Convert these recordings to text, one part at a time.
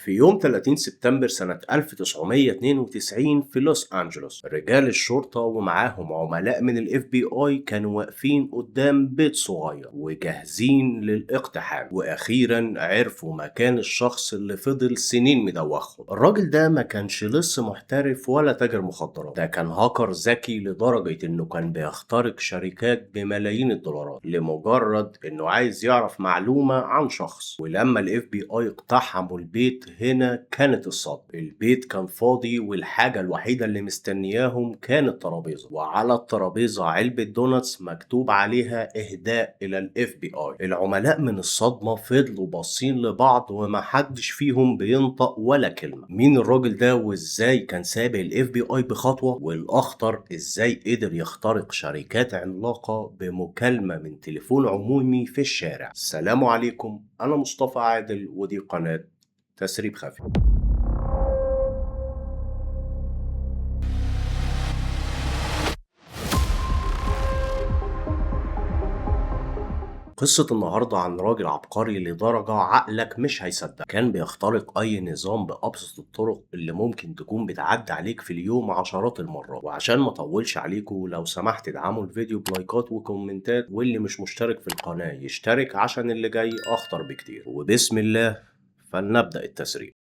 في يوم 30 سبتمبر سنة 1992 في لوس أنجلوس، رجال الشرطة ومعاهم عملاء من FBI كانوا واقفين قدام بيت صغير وجاهزين للاقتحام، وأخيرا عرفوا مكان الشخص اللي فضل سنين مدوخهم. الراجل ده ما كانش لص محترف ولا تاجر مخدرات، ده كان هاكر ذكي لدرجة انه كان بيخترق شركات بملايين الدولارات لمجرد انه عايز يعرف معلومة عن شخص. ولما FBI اقتحموا البيت هنا كانت الصدمة. البيت كان فاضي، والحاجة الوحيدة اللي مستنياهم كانت ترابيزة، وعلى الترابيزة علبة donuts مكتوب عليها إهداء إلى FBI. العملاء من الصدمة فضلوا باصين لبعض ومحدش فيهم بينطق ولا كلمة. مين الراجل ده وإزاي كان سابق FBI بخطوة؟ والأخطر إزاي قدر يخترق شركات عملاقة بمكالمة من تليفون عمومي في الشارع؟ السلام عليكم، أنا مصطفى عادل ودي قناة تسريب خفي. قصة النهاردة عن راجل عبقري لدرجة عقلك مش هيصدق. كان بيخترق أي نظام بأبسط الطرق اللي ممكن تكون بتعدي عليك في اليوم عشرات المرات. وعشان ما اطولش عليكم، لو سمحت ادعموا الفيديو بلايكات وكومنتات، واللي مش مشترك في القناة يشترك عشان اللي جاي أخطر بكتير. وبسم الله فلنبدأ التسريب.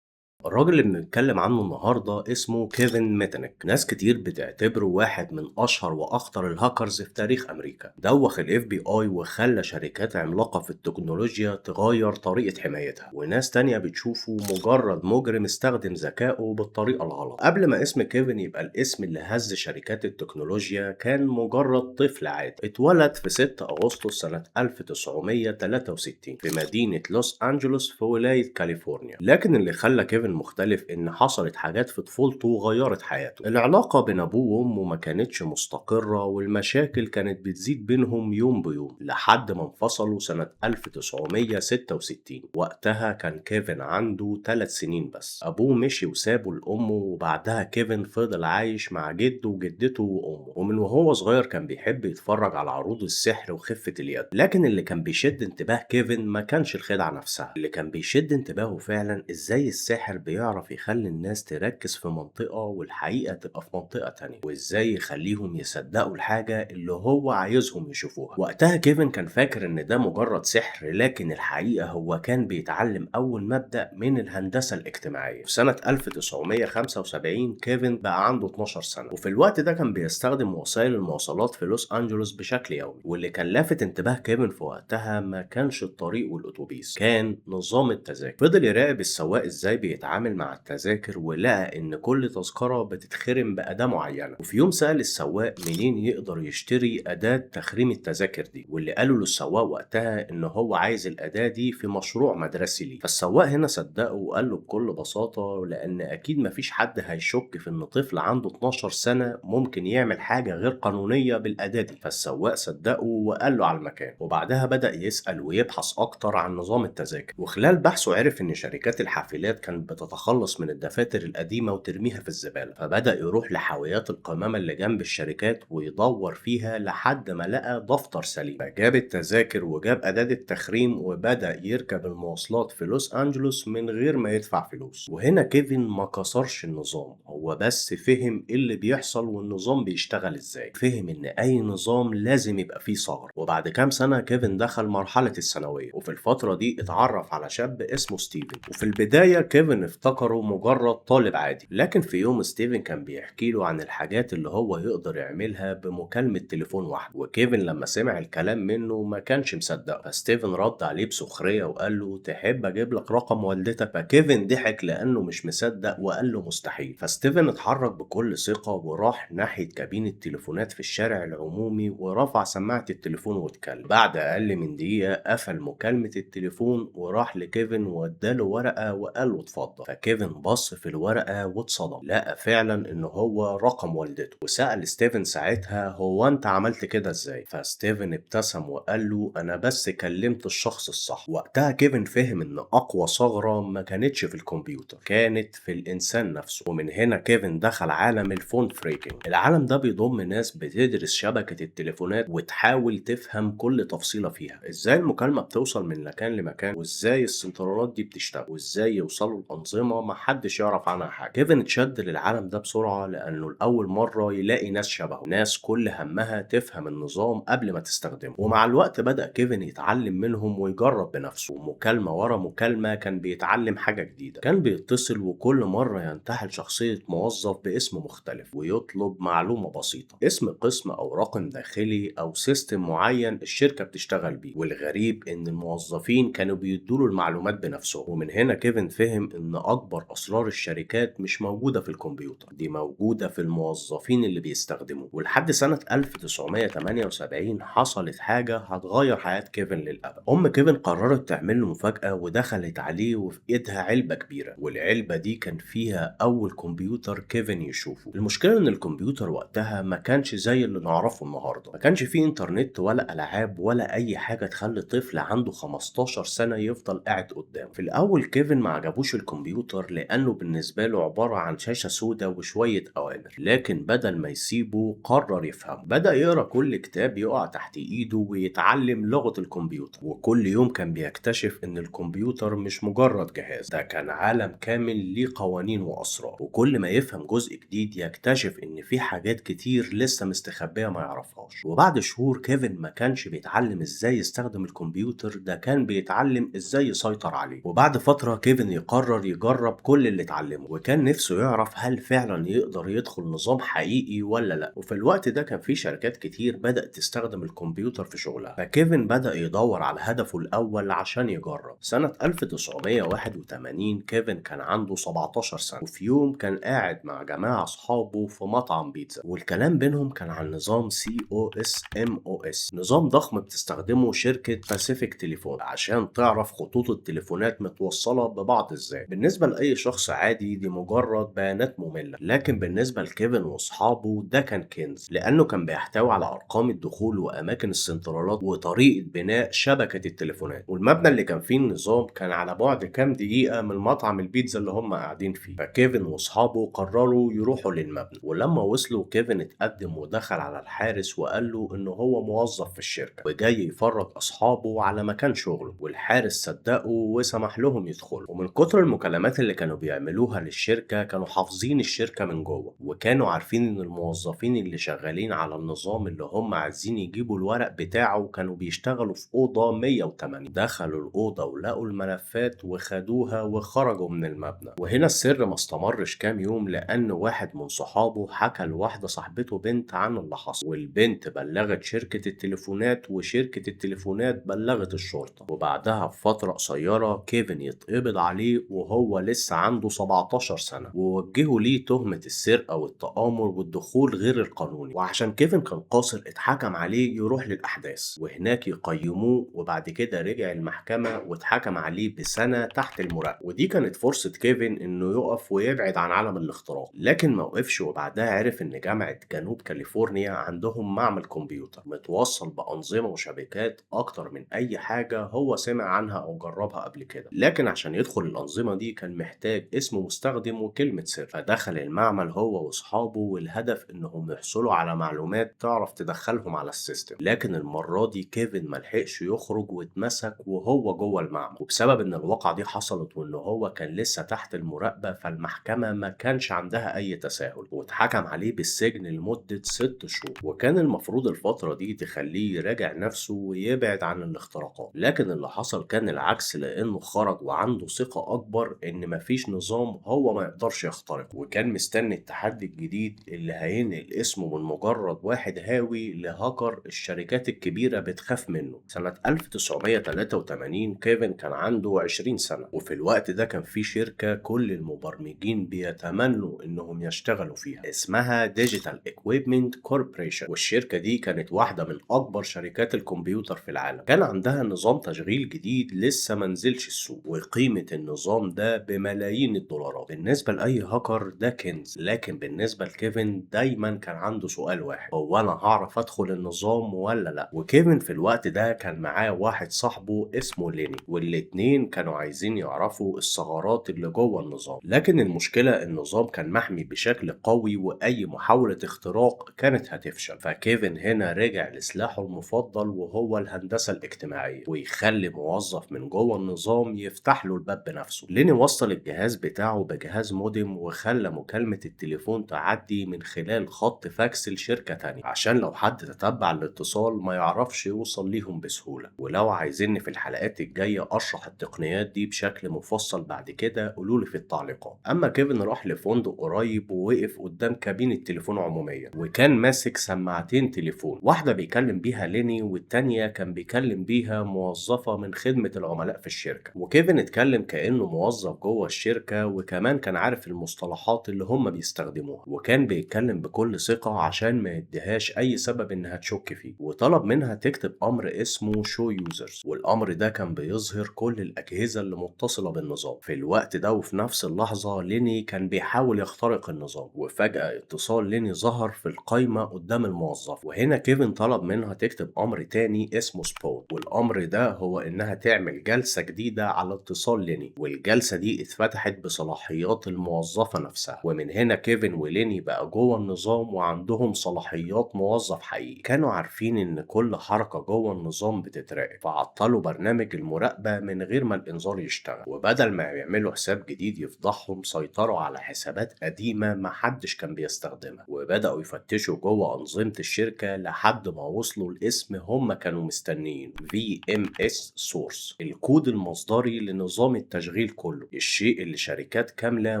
الراجل اللي بنتكلم عنه النهارده اسمه كيفن ميتنيك. ناس كتير بتعتبره واحد من اشهر واخطر الهاكرز في تاريخ امريكا. دوخ FBI وخلى شركات عملاقة في التكنولوجيا تغير طريقه حمايتها، وناس تانية بتشوفه مجرد مجرم استخدم ذكائه بالطريقة الغلط. قبل ما اسم كيفن يبقى الاسم اللي هز شركات التكنولوجيا، كان مجرد طفل عادي. اتولد في 6 اغسطس سنة 1963 في مدينة لوس انجلوس في ولاية كاليفورنيا. لكن اللي خلى كيفن مختلف ان حصلت حاجات في طفولته غيرت حياته. العلاقة بين ابوه وامه ما كانتش مستقرة، والمشاكل كانت بتزيد بينهم يوم بيوم لحد ما انفصلوا سنة 1966. وقتها كان كيفن عنده 3 سنين بس. ابوه مشي وسابه لامه، وبعدها كيفن فضل عايش مع جده وجدته وامه. ومن وهو صغير كان بيحب يتفرج على عروض السحر وخفة اليد. لكن اللي كان بيشد انتباه كيفن ما كانش الخدعة نفسها، اللي كان بيشد انتباهه فعلا ازاي الساحر بيعرف يخلي الناس تركز في منطقة والحقيقة تبقى في منطقة تانية، وازاي يخليهم يصدقوا الحاجة اللي هو عايزهم يشوفوها. وقتها كيفن كان فاكر ان ده مجرد سحر، لكن الحقيقة هو كان بيتعلم اول مبدأ من الهندسة الاجتماعية. في سنة 1975 كيفن بقى عنده 12 سنة، وفي الوقت ده كان بيستخدم وسائل المواصلات في لوس انجلوس بشكل يومي. واللي كان لافت انتباه كيفن في وقتها ما كانش الطريق والاتوبيس، كان نظام التذاكر. فضل يراقب السواق ازاي بيتعامل مع التذاكر، ولقى ان كل تذكرة بتتخرم بأداة معينة. وفي يوم سأل السواق منين يقدر يشتري أداة تخريم التذاكر دي، واللي قاله للسواق وقتها ان هو عايز الأداة دي في مشروع مدرسي ليه. فالسواق هنا صدقه وقال له بكل بساطة، لأن أكيد مفيش حد هيشك في ان طفل عنده 12 سنة ممكن يعمل حاجة غير قانونية بالأداة دي. فالسواق صدقه وقال له على المكان، وبعدها بدأ يسأل ويبحث أكتر عن نظام التذاكر. وخلال بحثه عرف ان شركات الحافلات كانت بتتخلص من الدفاتر القديمة وترميها في الزبالة، فبدأ يروح لحاويات القمامة اللي جنب الشركات ويدور فيها لحد ما لقى دفتر سليم. فجاب التذاكر وجاب أداة التخريم وبدأ يركب المواصلات في لوس أنجلوس من غير ما يدفع فلوس. وهنا كيفن ما كسرش النظام، هو بس فهم ايه اللي بيحصل والنظام بيشتغل ازاي. فهم ان اي نظام لازم يبقى فيه ثغرة. وبعد كام سنة كيفن دخل مرحلة الثانوية، وفي الفترة دي اتعرف على شاب اسمه ستيفن. وفي البداية كيفن افتكره مجرد طالب عادي، لكن في يوم ستيفن كان بيحكي له عن الحاجات اللي هو يقدر يعملها بمكالمة تليفون واحدة. وكيفن لما سمع الكلام منه ما كانش مصدقه، فستيفن رد عليه بسخرية وقال له تحب اجيب لك رقم والدتك؟ فكيفن ضحك لانه مش مصدق وقال له مستحيل. فستيفن اتحرك بكل ثقة وراح ناحية كابينة تليفونات في الشارع العمومي ورفع سماعة التليفون واتكلم. بعد اقل من دقيقة قفل مكالمة التليفون وراح لكيفن واداله ورقة وقال له اتفضل. اتخض. فكيفن بص في الورقة واتصدم، لقى فعلا ان هو رقم والدته. وسأل ستيفن ساعتها هو انت عملت كده ازاي؟ فستيفن ابتسم وقال له انا بس كلمت الشخص الصح. وقتها كيفن فهم ان اقوى ثغرة ما كانتش في الكمبيوتر، كانت في الانسان نفسه. ومن هنا كيفن دخل عالم ال phone phreaking. العالم ده بيضم ناس بتدرس شبكة التليفونات وتحاول تفهم كل تفصيلة فيها، ازاي المكالمة بتوصل من مكان لمكان، وازاي السنترالات دي بتشتغل، وازاي يوصلوا لأنظمة ما حدش يعرف عنها حاجة. كيفن اتشد للعالم ده بسرعة لأنه لأول مرة يلاقي ناس شبهه، ناس كل همها تفهم النظام قبل ما تستخدمه. ومع الوقت بدأ كيفن يتعلم منهم ويجرب بنفسه، ومكالمة ورا مكالمة كان بيتعلم حاجة جديدة. كان بيتصل وكل مرة ينتحل شخصية موظف باسم مختلف ويطلب معلومة بسيطة، اسم قسم أو رقم داخلي أو system معين الشركة بتشتغل بيه. والغريب إن الموظفين كانوا بيدوله المعلومات بنفسهم. ومن هنا كيفن فهم إن أكبر أسرار الشركات مش موجودة في الكمبيوتر، دي موجودة في الموظفين اللي بيستخدموه. ولحد سنة 1978 حصلت حاجة هتغير حياة كيفن للأبد. أم كيفن قررت تعمل له مفاجأة ودخلت عليه وفي إيدها علبة كبيرة، والعلبة دي كان فيها أول كمبيوتر كيفن يشوفه. المشكلة إن الكمبيوتر وقتها ما كانش زي اللي نعرفه النهاردة، ما كانش فيه إنترنت ولا ألعاب ولا أي حاجة تخلي طفل عنده 15 سنة يفضل قاعد قدامه. في الأول كيفن ما عجبوش الكمبيوتر لأنه بالنسبة له عبارة عن شاشة سودة وشوية أوامر، لكن بدل ما يسيبه قرر يفهمه. بدأ يقرأ كل كتاب يقع تحت إيده ويتعلم لغة الكمبيوتر، وكل يوم كان بيكتشف إن الكمبيوتر مش مجرد جهاز، ده كان عالم كامل ليه قوانين وأسرار. وكل ما يفهم جزء جديد يكتشف إن في حاجات كتير لسه مستخبية ما يعرفهاش. وبعد شهور كيفن ما كانش بيتعلم إزاي يستخدم الكمبيوتر، ده كان بيتعلم إزاي يسيطر عليه. وبعد فترة كيفن يقرر يجرب كل اللي اتعلمه، وكان نفسه يعرف هل فعلا يقدر يدخل نظام حقيقي ولا لا. وفي الوقت ده كان في شركات كتير بدأت تستخدم الكمبيوتر في شغلها، فكيفن بدأ يدور على هدفه الأول عشان يجرب. سنة 1981 كيفن كان عنده 17 سنة، وفي يوم كان قاعد مع جماعة أصحابه في مطعم بيتزا، والكلام بينهم كان عن نظام COSMOS، نظام ضخم بتستخدمه شركة باسيفيك تليفون عشان تعرف خطوط التليفونات متوصلة ببعض ازاي. بالنسبة لأي شخص عادي دي مجرد بيانات مملة، لكن بالنسبة لكيفن واصحابه ده كان كنز، لأنه كان بيحتوي على أرقام الدخول وأماكن السنترالات وطريقة بناء شبكة التليفونات. والمبنى اللي كان فيه النظام كان على بعد كام دقيقة من مطعم البيتزا اللي هم قاعدين فيه. فكيفن واصحابه قرروا يروحوا للمبنى، ولما وصلوا كيفن اتقدم ودخل على الحارس وقال له إن هو موظف في الشركة وجاي يفرج أصحابه على مكان شغله، والحارس صدقه وسمح لهم يدخلوا. ومن كتر المكالمات اللي كانوا بيعملوها للشركة كانوا حافظين الشركة من جوه، وكانوا عارفين إن الموظفين اللي شغالين على النظام اللي هم عايزين يجيبوا الورق بتاعه كانوا بيشتغلوا في أوضة 108. دخلوا الأوضة ولقوا الملفات وخدوها وخرجوا من المبنى. وهنا السر ما استمرش كام يوم، لأن واحد من صحابه حكى لواحدة صاحبته بنت عن اللي حصل، والبنت بلغت شركة التليفونات، وشركة التليفونات بلغت الشرطة. وبعدها بفترة قصيرة كيفن يتقبض عليه وهو لسه عنده 17 سنة، ووجهوا ليه تهمة السرقة والتآمر والدخول غير القانوني. وعشان كيفن كان قاصر اتحكم عليه يروح للأحداث وهناك يقيموه، وبعد كده رجع المحكمة واتحكم عليه بسنة تحت المراقبة. ودي كانت فرصة كيفن انه يقف ويبعد عن عالم الاختراق، لكن ما وقفش. وبعدها عرف ان جامعة جنوب كاليفورنيا عندهم معمل كمبيوتر متوصل بأنظمة وشبكات أكتر من أي حاجة هو سمع عنها أو جربها قبل كده. لكن عشان يدخل الأنظمة دي كان محتاج اسم مستخدم وكلمة سر. فدخل المعمل هو وأصحابه، والهدف إنهم يحصلوا على معلومات تعرف تدخلهم على ال system. لكن المرة دي كيفن ملحقش يخرج واتمسك وهو جوه المعمل. وبسبب إن الواقعة دي حصلت وإن هو كان لسه تحت المراقبة، فالمحكمة ما كانش عندها أي تساهل، واتحكم عليه بالسجن لمدة 6 شهور. وكان المفروض الفترة دي تخليه يراجع نفسه ويبعد عن الاختراقات، لكن اللي حصل كان العكس، لأنه خرج وعنده ثقة أكبر إن مفيش نظام هو ما يقدرش يخترقه، وكان مستني التحدي الجديد اللي هينقل اسمه من مجرد واحد هاوي لهاكر الشركات الكبيرة بتخاف منه. سنة 1983 كيفن كان عنده 20 سنة، وفي الوقت ده كان في شركة كل المبرمجين بيتمنوا إنهم يشتغلوا فيها، اسمها Digital Equipment Corporation. والشركة دي كانت واحدة من أكبر شركات الكمبيوتر في العالم. كان عندها نظام تشغيل جديد لسه منزلش السوق، وقيمة النظام ده ده بملايين الدولارات. بالنسبة لأي هاكر ده كنز، لكن بالنسبة لكيفن دايما كان عنده سؤال واحد: هو أنا هعرف أدخل النظام ولا لأ؟ وكيفن في الوقت ده كان معاه واحد صاحبه اسمه ليني، والاتنين كانوا عايزين يعرفوا الثغرات اللي جوه النظام. لكن المشكلة النظام كان محمي بشكل قوي، وأي محاولة اختراق كانت هتفشل. فكيفن هنا رجع لسلاحه المفضل وهو الهندسة الاجتماعية، ويخلي موظف من جوه النظام يفتح له الباب بنفسه. ليني وصل الجهاز بتاعه بجهاز مودم، وخلى مكالمة التليفون تعدي من خلال خط فاكس لشركة تانية، عشان لو حد تتبع الاتصال ما يعرفش يوصل ليهم بسهولة. ولو عايزيني في الحلقات الجاية أشرح التقنيات دي بشكل مفصل بعد كده قولولي في التعليقات. أما كيفن راح لفندق قريب ووقف قدام كابينة تليفون عمومية، وكان ماسك سماعتين تليفون، واحدة بيكلم بيها ليني والتانية كان بيكلم بيها موظفة من خدمة العملاء في الشركة. وكيفن اتكلم كأنه موظف جوه الشركة، وكمان كان عارف المصطلحات اللي هم بيستخدموها، وكان بيتكلم بكل ثقة عشان ما يديهاش أي سبب إنها تشك فيه. وطلب منها تكتب أمر اسمه show users، والأمر ده كان بيظهر كل الأجهزة اللي متصلة بالنظام. في الوقت ده وفي نفس اللحظة ليني كان بيحاول يخترق النظام، وفجأة اتصال ليني ظهر في القايمة قدام الموظف. وهنا كيفن طلب منها تكتب أمر تاني اسمه spawn، والأمر ده هو إنها تعمل جلسة جديدة على اتصال ليني، والجلسة دي اتفتحت بصلاحيات الموظفة نفسها. ومن هنا كيفن وليني بقى جوه النظام وعندهم صلاحيات موظف حقيقي. كانوا عارفين إن كل حركة جوه النظام بتتراقب، فعطلوا برنامج المراقبة من غير ما الإنذار يشتغل، وبدل ما يعملوا حساب جديد يفضحهم سيطروا على حسابات قديمة محدش كان بيستخدمها، وبدأوا يفتشوا جوه أنظمة الشركة لحد ما وصلوا لاسم هم كانوا مستنيين: VMS Source، الكود المصدري لنظام التشغيل كله، الشيء اللي شركات كاملة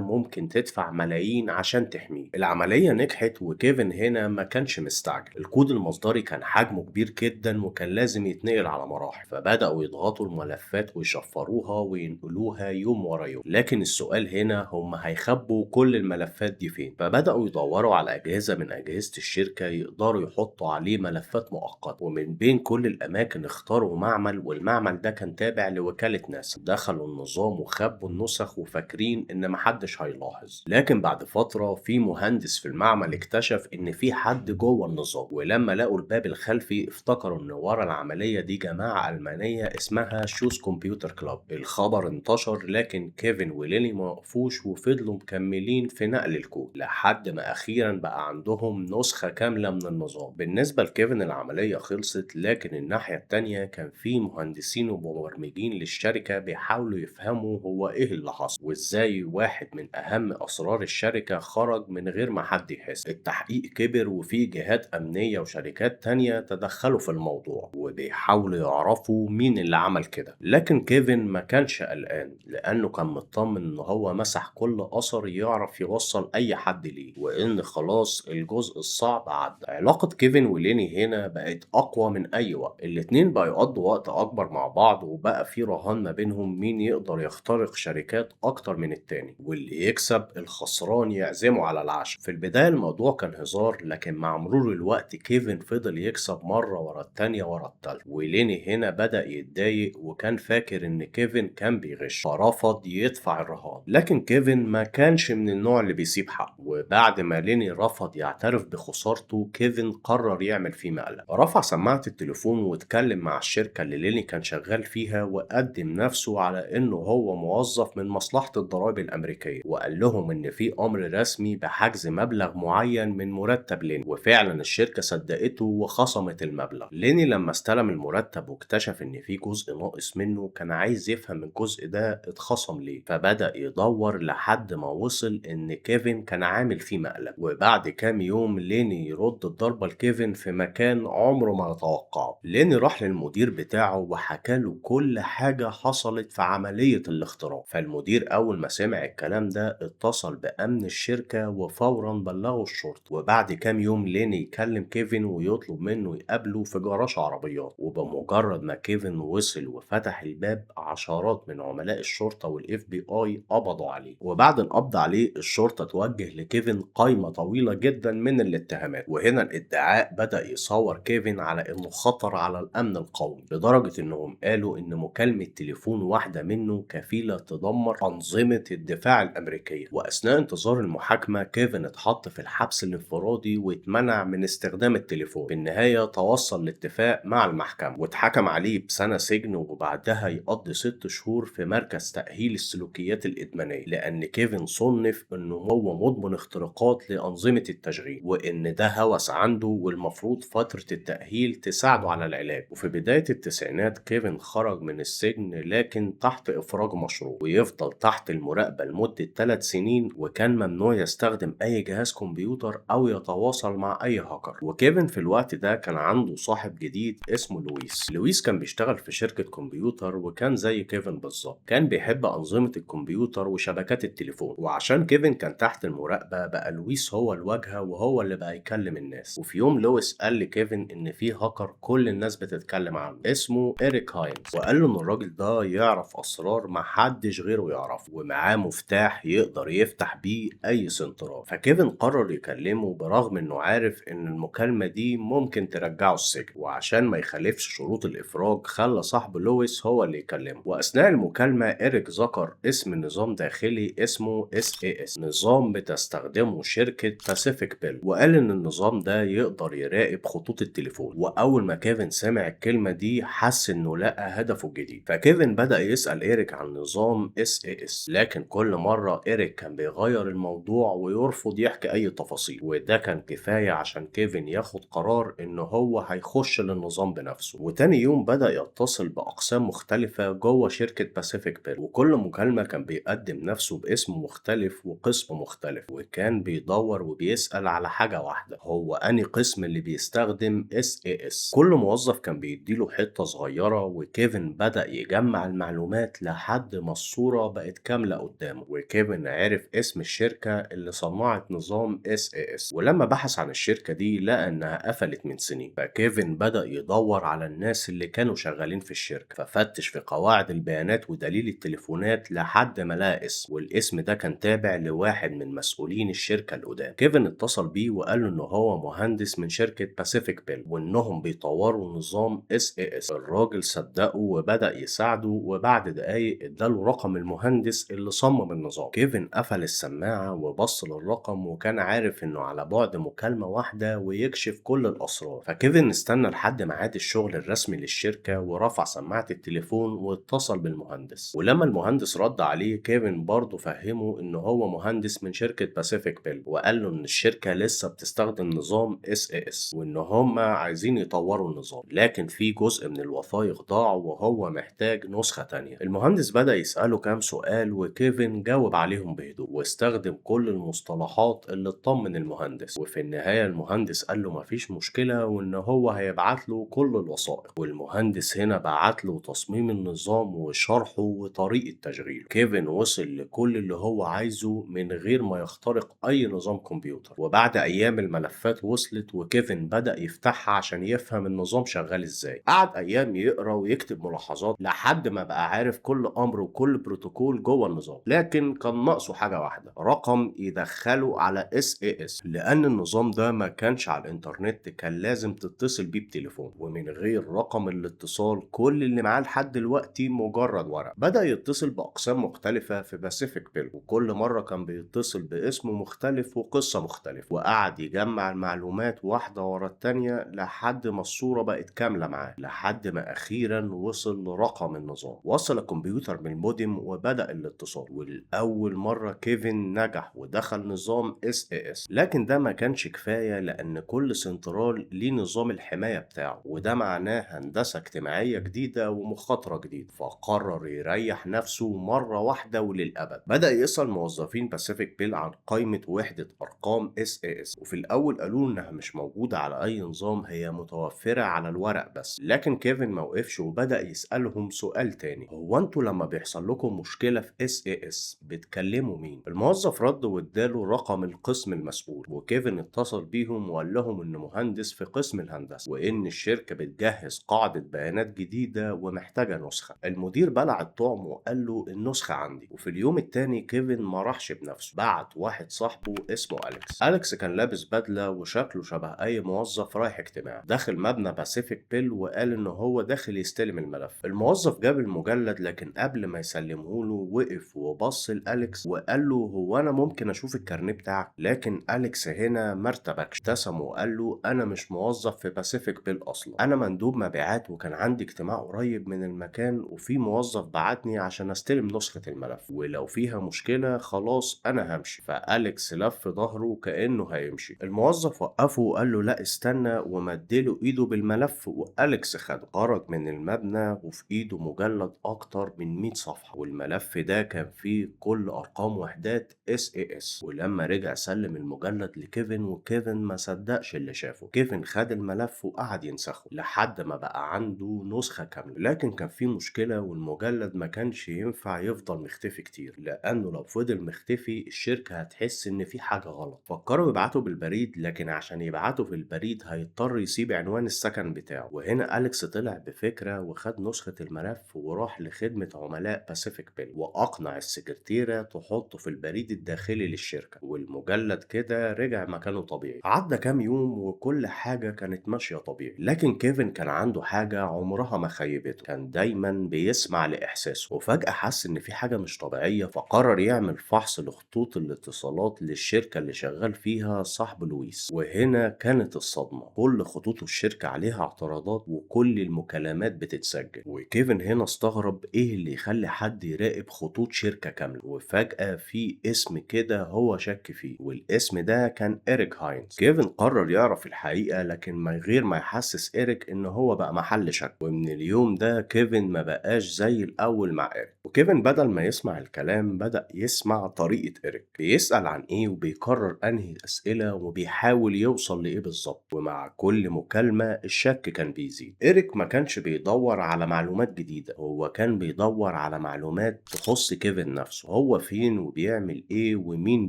ممكن تدفع ملايين عشان تحميه. العملية نجحت، وكيفن هنا ما كانش مستعجل. الكود المصدري كان حجمه كبير جدا وكان لازم يتنقل على مراحل، فبدأوا يضغطوا الملفات ويشفروها وينقلوها يوم ورا يوم. لكن السؤال هنا، هم هيخبوا كل الملفات دي فين؟ فبدأوا يدوروا على أجهزة من أجهزة الشركة يقدروا يحطوا عليه ملفات مؤقتة، ومن بين كل الأماكن اختاروا معمل، والمعمل ده كان تابع لوكالة ناسا. دخلوا النظام وخبوا النسخ وفاكرين إن محدش هيلاحظ، لكن بعد فترة في مهندس في المعمل اكتشف إن في حد جوه النظام، ولما لقوا الباب الخلفي افتكروا إن ورا العملية دي جماعة ألمانية اسمها Chaos Computer Club. الخبر انتشر، لكن كيفن وليني ما وقفوش وفضلوا مكملين في نقل الكود لحد ما أخيرا بقى عندهم نسخة كاملة من النظام. بالنسبة لكيفن العملية خلصت، لكن الناحية التانية كان في مهندسين ومبرمجين للشركة بيحاولوا يفهموا هو إيه اللي حصل وإزاي واحد من أهم أسرار الشركة خرج من غير ما حد يحس. التحقيق كبر، وفي جهات أمنية وشركات تانية تدخلوا في الموضوع وبيحاولوا يعرفوا مين اللي عمل كده. لكن كيفن ما كانش قلقان، لأنه كان مطمن إن هو مسح كل أثر يعرف يوصل أي حد ليه، وإن خلاص الجزء الصعب عدى. علاقة كيفن وليني هنا بقت أقوى من أي وقت، الاتنين بقوا يقضوا وقت أكبر مع بعض، وبقى في رهان ما بينهم مين يقدر يخترق شركات أكتر من التاني، واللي يكسب الخسران يعزمه على العشاء. في البداية الموضوع كان هزار، لكن مع مرور الوقت كيفن فضل يكسب مرة ورا التانية ورا التالتة، وليني هنا بدأ يتضايق وكان فاكر إن كيفن كان بيغش، فرفض يدفع الرهان. لكن كيفن ما كانش من النوع اللي بيسيب حقه، وبعد ما ليني رفض يعترف بخسارته كيفن قرر يعمل فيه مقلب. رفع سماعة التليفون واتكلم مع الشركة اللي ليني كان شغال فيها، وقدم نفسه على إنه هو موظف من مصلحة الضرائب الأمريكية، وقال لهم إن في أمر رسمي بحجز مبلغ معين من مرتب ليني، وفعلا الشركة صدقته وخصمت المبلغ. ليني لما استلم المرتب واكتشف إن في جزء ناقص منه، كان عايز يفهم الجزء ده اتخصم ليه، فبدأ يدور لحد ما وصل إن كيفن كان عامل فيه مقلب. وبعد كام يوم ليني يرد الضربة لكيفن في مكان عمره ما يتوقعه. ليني راح للمدير بتاعه وحكى له كل حاجة حصلت في عملية الاختراق. فالمدير أول ما سمع الكلام ده اتصل بأمن الشركة وفورا بلغوا الشرطة. وبعد كام يوم ليني يكلم كيفن ويطلب منه يقابله في جراج عربيات، وبمجرد ما كيفن وصل وفتح الباب عشرات من عملاء الشرطة وال FBI قبضوا عليه. وبعد القبض عليه الشرطة توجه لكيفن قائمة طويلة جدا من الاتهامات، وهنا الادعاء بدأ يصور كيفن على انه خطر على الامن القومي، لدرجة انهم قالوا ان مكالمة تليفون واحدة منه كفيلة تدمر أنظمة الدفاع الأمريكية. وأثناء انتظار المحاكمة كيفن اتحط في الحبس الانفرادي واتمنع من استخدام التليفون. في النهاية توصل لاتفاق مع المحكمة واتحكم عليه بسنة سجن، وبعدها يقضي 6 شهور في مركز تأهيل السلوكيات الإدمانية، لأن كيفن صنف إنه هو مدمن اختراقات لأنظمة التشغيل، وإن ده هوس عنده والمفروض فترة التأهيل تساعده على العلاج. وفي بداية التسعينات كيفن خرج من السجن لكن تحت إفراج مشروط، ويفضل تحت المراقبة لمدة 3 سنين، وكان ممنوع يستخدم أي جهاز كمبيوتر أو يتواصل مع أي هاكر. وكيفن في الوقت ده كان عنده صاحب جديد اسمه لويس. لويس كان بيشتغل في شركة كمبيوتر، وكان زي كيفن بالظبط، كان بيحب أنظمة الكمبيوتر وشبكات التليفون. وعشان كيفن كان تحت المراقبة بقى لويس هو الواجهة وهو اللي بقى يكلم الناس. وفي يوم لويس قال لكيفن إن في هاكر كل الناس بتتكلم عنه اسمه إريك هاينز، وقال له إن الراجل ده يعرف أسرار محدش غيره يعرفه، ومعاه مفتاح يقدر يفتح بيه أي سنترال. فكيفن قرر يكلمه برغم إنه عارف إن المكالمة دي ممكن ترجعه السجن، وعشان ما يخالفش شروط الإفراج خلى صاحبه لويس هو اللي يكلمه. وأثناء المكالمة إريك ذكر اسم نظام داخلي اسمه SAS، نظام بتستخدمه شركة باسيفيك بيل، وقال إن النظام ده يقدر يراقب خطوط التليفون. وأول ما كيفن سمع الكلمة دي حس إنه لقى هدفه الجديد. فكيفن بدأ يسأل إريك عن نظام SAS، لكن كل مرة إريك كان بيغير الموضوع ويرفض يحكي أي تفاصيل، وده كان كفاية عشان كيفن ياخد قرار إن هو هيخش للنظام بنفسه. وتاني يوم بدأ يتصل بأقسام مختلفة جوه شركة باسيفيك بيل، وكل مكالمة كان بيقدم نفسه باسم مختلف وقسم مختلف، وكان بيدور وبيسأل على حاجة واحدة، هو أنهي قسم اللي بيستخدم SAS. كل موظف كان بيديله حتة صغيرة، وكيفن بدأ يجمع المعلومات لحد ما الصورة بقت كاملة قدامه. وكيفن عرف اسم الشركة اللي صنعت نظام SAS، ولما بحث عن الشركة دي لقى إنها قفلت من سنين. فكيفن بدأ يدور على الناس اللي كانوا شغالين في الشركة، ففتش في قواعد البيانات ودليل التليفونات لحد ما لقى اسم، والاسم ده كان تابع لواحد من مسؤولين الشركة القدام. كيفن اتصل بيه وقال له إن هو مهندس من شركة باسيفيك بيل وإنهم بيطوروا نظام SAS. الراجل صدقه وبدأ يساعده، وبعد دقايق اداله رقم المهندس اللي صمم النظام. كيفن قفل السماعة وبص للرقم، وكان عارف إنه على بعد مكالمة واحدة ويكشف كل الأسرار. فكيفن استنى لحد ميعاد الشغل الرسمي للشركة ورفع سماعة التليفون واتصل بالمهندس. ولما المهندس رد عليه كيفن برضه فهمه إن هو مهندس من شركة باسيفيك بيل، وقال له إن الشركة لسه بتستخدم نظام SAS وإن هما عايزين يطوروا النظام، لكن في جزء من الوثائق ضاع وهو محتاج نسخة تانية. المهندس بدأ يسأله كام سؤال وكيفن جاوب عليهم بهدوء واستخدم كل المصطلحات اللي اطمن المهندس. وفي النهاية المهندس قال له مفيش مشكلة وإن هو هيبعت له كل الوثائق. والمهندس هنا بعت له تصميم النظام وشرحه وطريقة تشغيله. كيفن وصل لكل اللي هو عايزه من غير ما يخترق أي نظام كمبيوتر. وبعد أيام الملفات وصلت وكيفن بدأ يفتحها عشان يفهم النظام شغال ازاي. قعد أيام يقرأ ويكتب ملاحظات لحد ما بقى عارف كل أمر وكل بروتوكول جوه النظام، لكن كان ناقصه حاجة واحدة، رقم يدخله على SAS، لأن النظام ده ما كانش على الإنترنت، كان لازم تتصل بيه بتليفون، ومن غير رقم الاتصال كل اللي معاه لحد دلوقتي مجرد ورق. بدأ يتصل بأقسام مختلفة في باسيفيك بيل، وكل مرة كان بيتصل باسم مختلف وقصة مختلفة، وقعد يجمع المعلومات واحدة ورا التانية لحد ما الصورة بقت كاملة معاه، لحد ما أخيرا وصل لرقم النظام. وصل الكمبيوتر بالمودم وبدأ الاتصال، والأول مرة كيفن نجح ودخل نظام SAS. لكن ده ما كانش كفاية، لأن كل سنترال ليه نظام الحماية بتاعه، وده معناه هندسة اجتماعية جديدة ومخاطرة جديدة. فقرر يريح نفسه مرة واحدة وللأبد. بدأ يسأل موظفين باسيفيك بيل عن قائمة وحدة أرقام SAS، وفي الأول قالوا إنها مش موجودة على أي نظام، هي متوفرة على الورق بس. لكن كيفن ما وقفش وبدأ يسألهم سؤال تاني، هو انتوا لما بيحصل لكم مشكلة في SAS بتكلموا مين؟ الموظف رد واداله رقم القسم المسؤول، وكيفن اتصل بيهم وقال لهم إنه مهندس في قسم الهندسة وإن الشركة بتجهز قاعدة بيانات جديدة ومحتاجة نسخة. المدير بلع الطعم وقال له النسخة عندي. وفي اليوم التاني كيفن ما راحش بنفسه، بعت واحد صاحبه اسمه أليكس. أليكس كان لابس بدلة وشكله شبه أي موظف رايح اجتماع. دخل مبنى باسيفيك بيل وقال إن هو داخل يستلم الملف. الموظف جاب المجلد، لكن قبل ما يسلمه يسلمه له وقف وبص لأليكس وقال له هو أنا ممكن أشوف الكارنيه بتاعك؟ لكن أليكس هنا ما ارتبكش، ابتسم وقال له أنا مش موظف في باسيفيك بيل أصلا، أنا مندوب مبيعات وكان عندي اجتماع قريب من المكان وفي موظف بعتني عشان استلم نسخة الملف، ولو فيها مشكلة خلاص أنا همشي. فأليكس لف ظهره كأنه هيمشي، الموظف وقفه وقال له لا استنى، ومدله إيده بالملف وأليكس خده. خرج من المبنى وفي إيده مجلد أكتر من 100 صفحة، والملف ده كان فيه كل أرقام وحدات SAS. ولما رجع سلم المجلد لكيفن، وكيفن ما صدقش اللي شافه. كيفن خد الملف وقعد ينسخه لحد ما بقى عنده نسخة كاملة، لكن كان في مشكلة والمجلد ما كانش ينفع يفضل مختفي كتير، لأنه لو فضل مختفي الشركة هتحس إن في حاجة غلط. فكروا يبعتوا بالبريد، لكن عشان يبعتوا في البريد هيضطر يسيب عنوان السكن بتاعه. وهنا أليكس طلع بفكرة وخد نسخة الملف وراح لخدمة عملاء باسيفيك بيل وأقنع السكرتيرة تحطه في البريد الداخلي للشركة، والمجلد كده رجع مكانه طبيعي. عدى كام يوم وكل حاجة كانت ماشية طبيعي، لكن كيفن كان عنده حاجة عمرها ما خيبته، كان دايما بيسمع لإحساسه، وفجأة حس إن في حاجة مش طبيعية، فقرر يعمل فحص لخطوط الاتصالات للشركة اللي شغال فيها صاحب لويس. وهنا كانت الصدمة، كل خطوط الشركة عليها اعتراضات وكل المكالمات بتتسجل. وكيفن هنا استغرب ايه اللي يخلي حد يراقب خطوط شركة كاملة، وفجأة في اسم كده هو شك فيه، والاسم ده كان إريك هاينز. كيفن قرر يعرف الحقيقة، لكن من غير ما يحسس إريك ان هو بقى محل شك. ومن اليوم ده كيفن ما بقاش زي الأول مع إريك. وكيفن بدل ما يسمع الكلام بدأ يسمع طريقة إريك، بيسأل عن ايه وبيكرر انهي أسئلة وبيحاول يوصل لإيه بالظبط. ومع كل مكالمة الشك كان بيزيد. إريك ما كانش بيدور على معلومات جديدة، هو كان بيدور على معلومات تخص كيفن نفسه، هو فين وبيعمل ايه ومين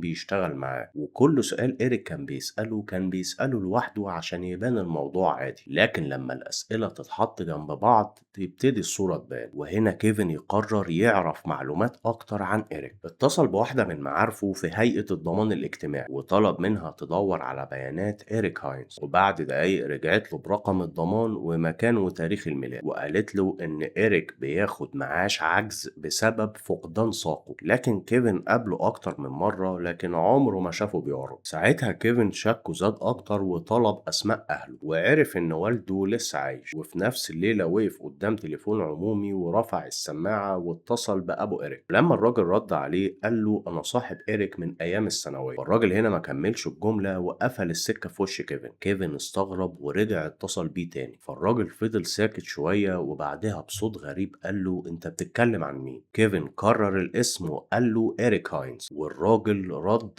بيشتغل معاه. وكل سؤال إريك كان بيسأله كان بيسأله لوحده عشان يبان الموضوع عادي، لكن لما الأسئلة تتحط جنب بعض تبتدي الصورة تبان. وهنا كيفن يقرر يعرف معلومات أكتر عن إريك. اتصل بواحدة من معارفه في هيئة الضمان الاجتماعي وطلب منها تدور على بيانات إريك هاينز، وبعد دقايق رجعت له برقم الضمان ومكان وتاريخ الميلاد، وقالت له إن إريك بياخد معاش عجز بسبب فقدان ساقه، لكن كيفن قابله أكتر من مرة لكن عمره ما شافه بيعرج. ساعتها كيفن شكه زاد أكتر وطلب أسماء أهله، وعرف إن والده لسه عايش. وفي نفس الليلة وقف قدام تليفون عمومي ورفع السماعة واتصل بأبو إريك. لما الراجل رد عليه قال له أنا صاحب إريك من أيام الثانوية. الراجل هنا ما كملش الجملة وقفل السكة في وش كيفن. كيفن استغرب ورجع اتصل بيه تاني، فالراجل فضل ساكت شوية وبعدها بصوت غريب قال له أنت بتتكلم عن مين؟ كيفن كرر الاسم وقال له إريك هاينز، والراجل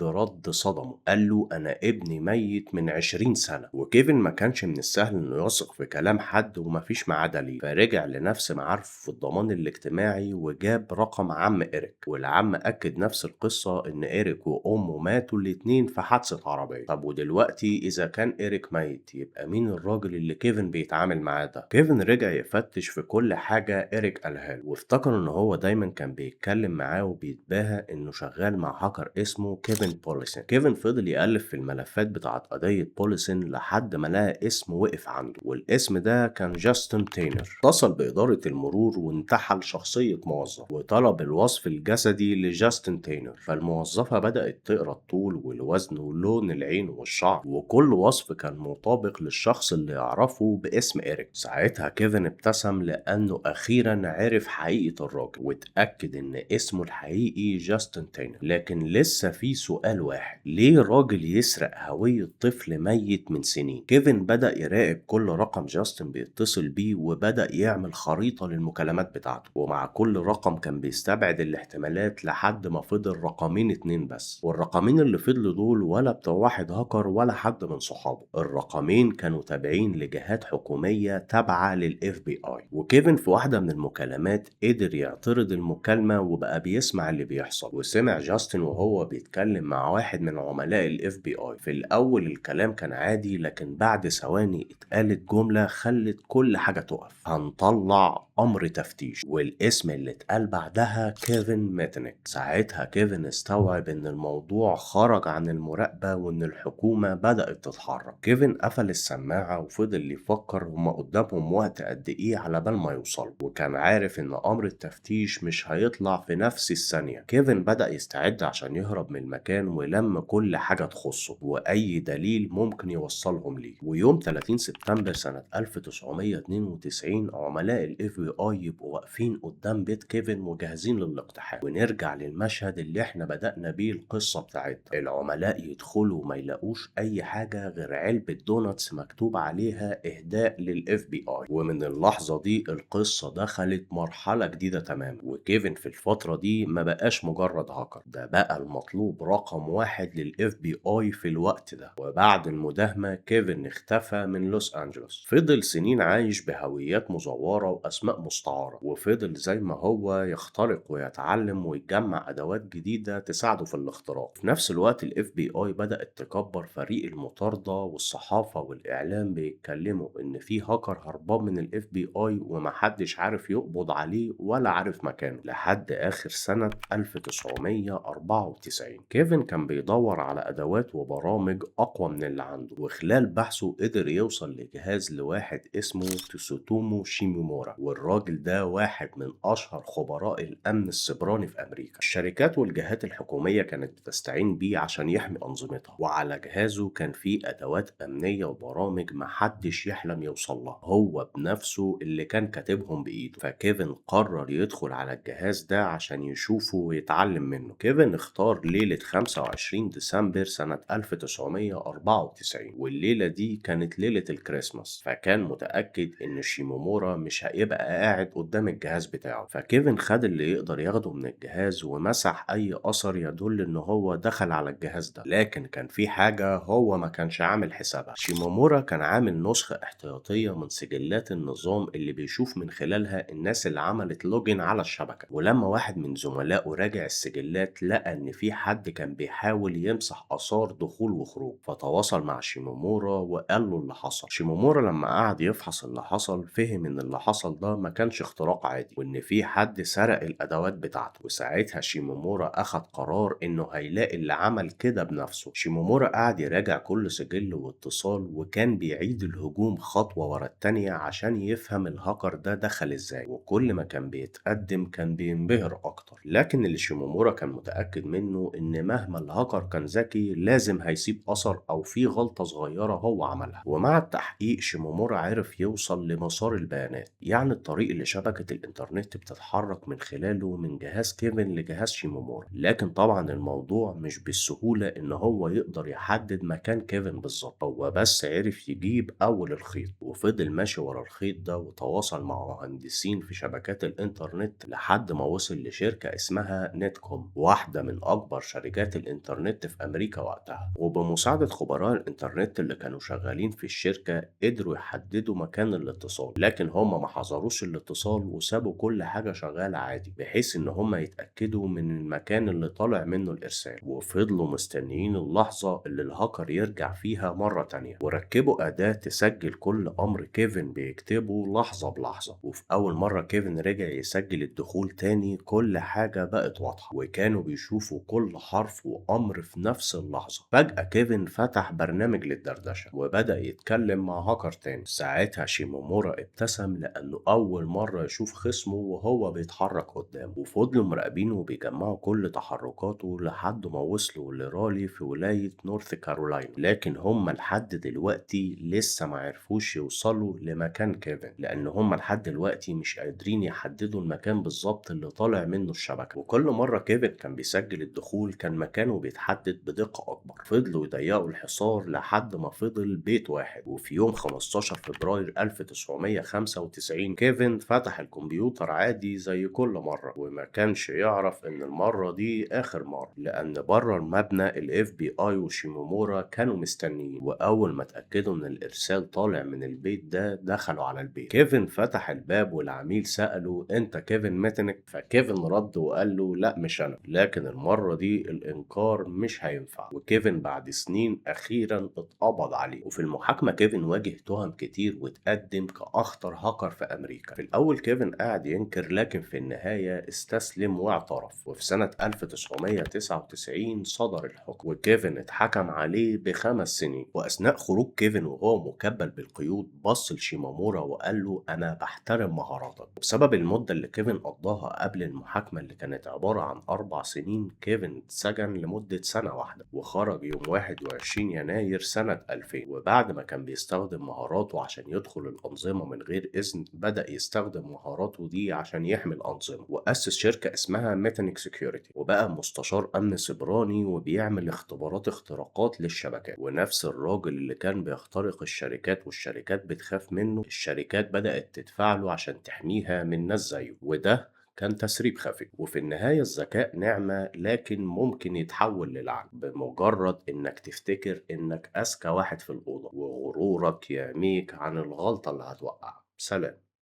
رد صدمه، قال له أنا ابني ميت من 20 سنة. وكيفن ما كانش من السهل إنه يثق في كلام حد ومفيش معاه دليل، فرجع لنفس معارفه في الضمان الاجتماعي وجاب رقم عم إريك، والعم أكد نفس القصة إن إريك وأمه ماتوا الاتنين في حادثة عربية. طب ودلوقتي إذا كان إريك ميت يبقى مين الراجل اللي كيفن بيتعامل معاه ده؟ كيفن رجع يفتش في كل حاجة إريك قالها له، وافتكر إن هو دايما كان بيتكلم معاه وبيتباهى إنه شغال مع هاكر اسمه كيفن بوليسن. كيفن فضل يألف في الملفات بتاعت قضية بوليسن لحد ما لقى اسم وقف عنده، والاسم ده كان جاستن تاينر. اتصل بإدارة المرور وانتحل شخصية موظف وطلب الوصف الجسدي لجاستن تاينر. فالموظفة بدأت تقرأ الطول والوزن ولون العين والشعر، وكل وصف كان مطابق للشخص اللي يعرفه باسم إريك. ساعتها كيفن ابتسم لأنه أخيرا عرف حقيقة الراجل واتأكد إن اسمه الحقيقي جاستن تاينر. لكن لسه في سؤال واحد، ليه راجل يسرق هوية طفل ميت من سنين؟ كيفن بدأ يراقب كل رقم جاستن بيتصل بيه وبدأ يعمل خريطة للمكالمات بتاعته، ومع كل رقم كان بيستبعد الاحتمالات لحد ما فضل رقمين اتنين بس، والرقمين اللي فضلوا دول ولا بتوع واحد هاكر ولا حد من صحابه، الرقمين كانوا تابعين لجهات حكومية تابعة لل FBI. وكيفن في واحدة من المكالمات قدر يعترض المكالمة وبقى بيسمع اللي بيحصل، وسمع جاستن وهو بيتكلم مع واحد من عملاء ال FBI. في الأول الكلام كان عادي، لكن بعد ثواني اتقالت جملة خلت كل حاجة تقف، هنطلع أمر تفتيش. والاسم اللي اتقال قال بعدها كيفن ميتنيك. ساعتها كيفن استوعب ان الموضوع خرج عن المراقبة وان الحكومة بدأت تتحرك. كيفن قفل السماعة وفضل يفكر هما قدامهم وقت قد ايه على بال ما يوصلوا، وكان عارف ان امر التفتيش مش هيطلع في نفس الثانية. كيفن بدأ يستعد عشان يهرب من المكان ولم كل حاجة تخصه واي دليل ممكن يوصلهم ليه. ويوم 30 سبتمبر سنة 1992 عملاء ال FBI يبقوا واقفين قدام بيت كيفن وجاهزين للاقتحام. ونرجع للمشهد اللي احنا بدأنا بيه القصة بتاعتنا. العملاء يدخلوا وما يلاقوش اي حاجة غير علبة donuts مكتوب عليها اهداء لل FBI. ومن اللحظة دي القصة دخلت مرحلة جديدة تماما، وكيفن في الفترة دي ما بقاش مجرد هاكر، ده بقى المطلوب رقم 1 لل FBI في الوقت ده. وبعد المداهمة كيفن اختفى من لوس أنجلوس، فضل سنين عايش بهويات مزورة وأسماء مستعارة، وفضل زي ما هو يخترق ويتعلم ويجمع أدوات جديدة تساعده في الاختراق. في نفس الوقت ال FBI بدأت تكبر فريق المطاردة، والصحافة والإعلام بيتكلموا إن في هاكر هربان من ال FBI ومحدش عارف يقبض عليه ولا عارف مكانه لحد آخر سنة 1994. كيفن كان بيدور على أدوات وبرامج أقوى من اللي عنده، وخلال بحثه قدر يوصل لجهاز لواحد اسمه تسوتومو شيمومورا، والراجل ده واحد من أشهر خبراء الأمن السيبراني في أمريكا. الشركات والجهات الحكومية كانت بتستعين بيه عشان يحمي أنظمتها، وعلى جهازه كان فيه أدوات أمنية وبرامج محدش يحلم يوصل لها، هو بنفسه اللي كان كاتبهم بإيده. فكيفن قرر يدخل على الجهاز ده عشان يشوفه ويتعلم منه. كيفن اختار ليلة 25 ديسمبر سنة 1994، والليلة دي كانت ليلة الكريسماس، فكان متأكد إن شيمومورا مش هيبقى قاعد قدام الجهاز بتاعه. فكيفن خد اللي يقدر ياخده من الجهاز ومسح أي أثر يدل إن هو دخل على الجهاز ده، لكن كان في حاجة هو ما كانش عامل حسابها. شيمومورا كان عامل نسخة احتياطية من سجلات النظام اللي بيشوف من خلالها الناس اللي عملت login على الشبكة، ولما واحد من زملائه راجع السجلات لقى إن في حد كان بيحاول يمسح آثار دخول وخروج، فتواصل مع شيمومورا وقال له اللي حصل. شيمومورا لما قعد يفحص اللي حصل فهم إن اللي حصل ده ما كانش اختراق عادي، وإن في حد سرق الأدوات بتاعته. وساعتها شيمومورا أخد قرار إنه هيلاقي اللي عمل كده بنفسه. شيمومورا قعد يراجع كل سجل واتصال، وكان بيعيد الهجوم خطوة ورا التانية عشان يفهم الهاكر ده دخل ازاي، وكل ما كان بيتقدم كان بينبهر أكتر. لكن اللي شيمومورا كان متأكد منه إن مهما الهاكر كان ذكي لازم هيسيب أثر أو في غلطة صغيرة هو عملها. ومع التحقيق شيمومورا عرف يوصل لمسار البيانات، يعني الطريق اللي شبكة الإنترنت بتتحرك من خلاله من جهاز كيفن لجهاز شيمومورا. لكن طبعا الموضوع مش بالسهولة إن هو يقدر يحدد مكان كيفن بالظبط، هو بس عرف يجيب أول الخيط وفضل ماشي ورا الخيط ده وتواصل مع مهندسين في شبكات الإنترنت لحد ما وصل لشركة اسمها نتكوم، واحدة من أكبر شركات الإنترنت في أمريكا وقتها. وبمساعدة خبراء الإنترنت اللي كانوا شغالين في الشركة قدروا يحددوا مكان الاتصال، لكن هما ما حظروش الاتصال وسابوا كل حاجة شغالة عادي بحيث إن هما يتأكدوا من المكان اللي طالع منه الإرسال، وفضلوا مستنيين اللحظة اللي الهاكر يرجع فيها مرة تانية، وركبوا أداة تسجل كل أمر كيفن بيكتبه لحظة بلحظة. وفي أول مرة كيفن رجع يسجل الدخول تاني كل حاجة بقت واضحة، وكانوا بيشوفوا كل حرف وأمر في نفس اللحظة. فجأة كيفن فتح برنامج للدردشة وبدأ يتكلم مع هاكر تاني. ساعتها شيمومورا ابتسم لأنه أول مرة يشوف خصمه وهو بيتحرك قدامه، وفضلوا مراقبينه وبيجمعوا كل تحركاته لحد ما وصلوا لرالي في ولاية نورث كارولاينا. لكن هم لحد دلوقتي لسه ما عرفوش يوصلوا لمكان كيفن، لأن هم لحد دلوقتي مش قادرين يحددوا المكان بالظبط اللي طالع منه الشبكة. وكل مرة كيفن كان بيسجل الدخول كان مكانه بيتحدد بدقة أكبر. فضلوا يضيقوا الحصار لحد ما فضل بيت واحد. وفي يوم 15 فبراير 1995 كيفن فتح الكمبيوتر عادي زي كل مرة، وما كانش يعرف إن المرة دي آخر مرة، لأن بره المبنى ال FBI وشيمومورا كانوا مستنيين. وأول ما اتأكدوا إن الإرسال طالع من البيت ده دخلوا على البيت. كيفن فتح الباب والعميل سأله أنت كيفن ميتنك؟ فكيفن رد وقال له لا مش أنا، لكن المرة دي الإنكار مش هينفع. وكيفن بعد سنين أخيرا اتقبض عليه. وفي المحاكمة كيفن واجه تهم كتير واتقدم كأخطر هاكر في أمريكا. في الأول كيفن قاعد ينكر، لكن في النهاية استسلم واعترف. وفي سنة 1999 صدر الحكم، وكيفن اتحكم عليه ب5 سنين. وأثناء خروج كيفن وهو مكبل بالقيود بص لشيمامورا وقال له أنا بحترم مهاراتك. وبسبب المدة اللي كيفن قضاها قبل المحاكمة اللي كانت عبارة عن 4 سنين، كيفن اتسجن لمدة سنة واحدة وخرج يوم 21 يناير سنة 2000. وبعد ما كان بيستخدم مهاراته عشان يدخل الأنظمة من غير إذن، بدأ يستخدم مهاراته دي عشان يحمي الأنظمة، وأسس شركة اسمها ميتانيك Security، وبقى مستشار أمن سيبراني وبيعمل اختبارات اختراقات للشبكات. ونفس الراجل اللي كان بيخترق الشركات والشركات بتخاف منه، الشركات بدأت تدفع له عشان تحميها من ناس زيه، وده كان تسريب خفي. وفي النهاية الذكاء نعمة، لكن ممكن يتحول للعنة بمجرد إنك تفتكر إنك أذكى واحد في الأوضة، وغرورك يعميك عن الغلطة اللي هتوقعك. سلام.